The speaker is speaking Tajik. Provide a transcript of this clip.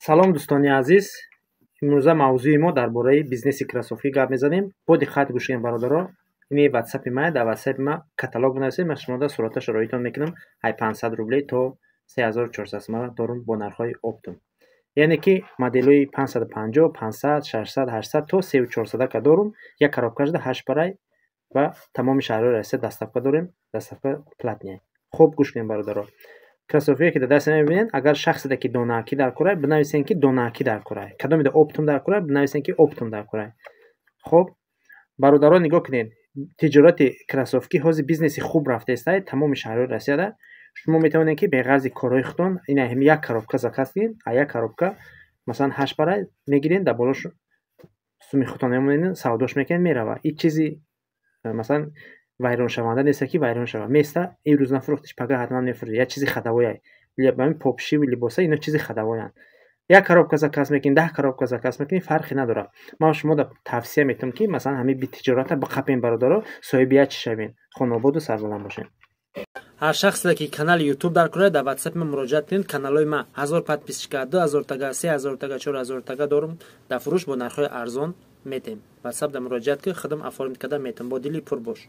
Салом, дӯстони азиз! Имрӯза мавзӯи мо дар бораи бизнеси кроссовки гап мезанем. Бо диққат гӯш кунед, бародаро. Ини ватсапи ма, дар ватсапи ма каталог бинависед, ман шумода сураташро роитон мекунам. Ай 500 рублей то 3400 сомона дорум бо нархҳои оптом, яъне ки моделҳои 550, 500, 600, 800 то 3400 ка дорум. Як коробка шуда ҳашт парай ва тамоми шаҳрҳои Россия доставка дорем, доставка платная. Хуб гӯш кунед, бародаро. Кроссовкие, ки дар даст мебинед, агар шахседе ки донаакӣ дар корай, бинависен, ки донаакӣ дар корай. Кадомеда оптом дар корай, бинависен, ки оптом дар корай. Хуб, бародаро, нигоҳ кунед: тиҷорати кроссовки ҳозир бизнеси хуб рафтаистай тамоми шаҳрҳои Россияда. Шумо метавонед, ки беғарзи корҳои худтон ина ҳами як коробка заказ кунед. А як коробка, масалан, ҳашт парай мегиред, дар болош суми худтон мемонед, савдош мекунед, мерава. Ҳеҷ чизи, масалан, вайроншаванда неста, ки вайрон шавад. Места, имрӯз нафурӯхтиш, пага ҳатман мефурӯшед. Як чизи ходовой, ҳамин попшиву либоса, ино чизи ходовой анд. Як коробка заказ мекунӣ, 10 коробка заказ мекунӣ, фарқе надорад. Ман шумода тавсия метавам, ки, масалан, ҳамин тиҷората биқапем, бародаро, соҳиби як чӣ шавем, хонаободу сарбаланд бошем. Ҳар шахсе, ки канали Ютуб дар кунад, дар ватсапи ман муроҷиат кунед. Каналҳои ман 1000 подписчика, 2000 тага, 3000 тага, 4000 тага дорум дар фурӯш, бо нархҳои арзон метем. Ватсап да муроҷиат ки худам оформить карда метем. Бо дили пур бош.